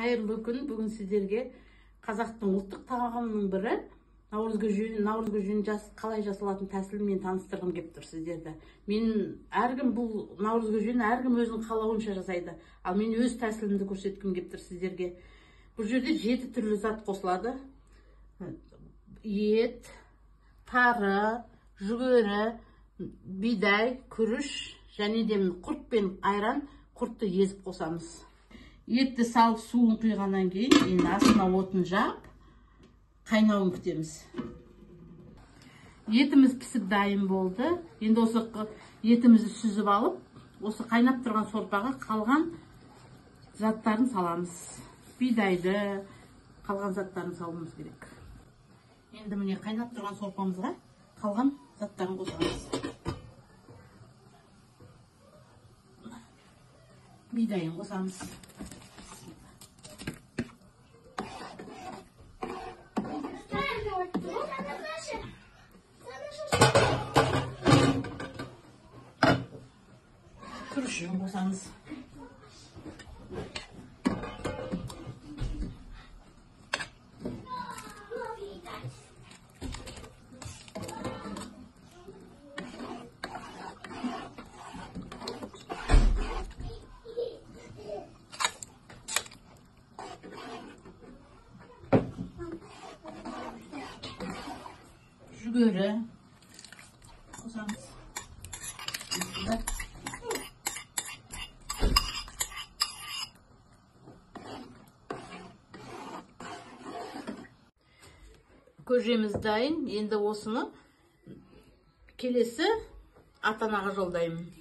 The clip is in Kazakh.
Қайырлы күн. Бүгін сіздерге қазақтың ұлттық тағамының бірі наурыз көжені қалай жасалатын тәсілімен таныстырғым келіп тұр сіздерді. Мен әркім бұл наурыз көжені әркім өзінің қалауынша жасайды. Ал мен өз тәсілімді көрсеткім келіп тұр сіздерге. Бұл жерде 7 түрлі зат қосылады. Ет, тары, жүгері, бидай, күріш және де құрт пен айран, құртты езіп қосамыз. Етті салып суын құйғаннан кейін енді астына отын жап, қайнауын күтеміз. Етіміз пісіп дайын болды. Енді осы етімізді сүзіп алып, осы қайнап тұрған сорпаға қалған заттарын саламыз. Бидайды, қалған заттарын салуымыз керек. Енді міне қайнап тұрған сорпамызға қалған заттарын қосамыз. Бидайын қосамыз. Күрішін қосамыз. Жүгері қосамыз. Көжеміз дайын. Енді осыны келесі ата-анаға жолдаймын.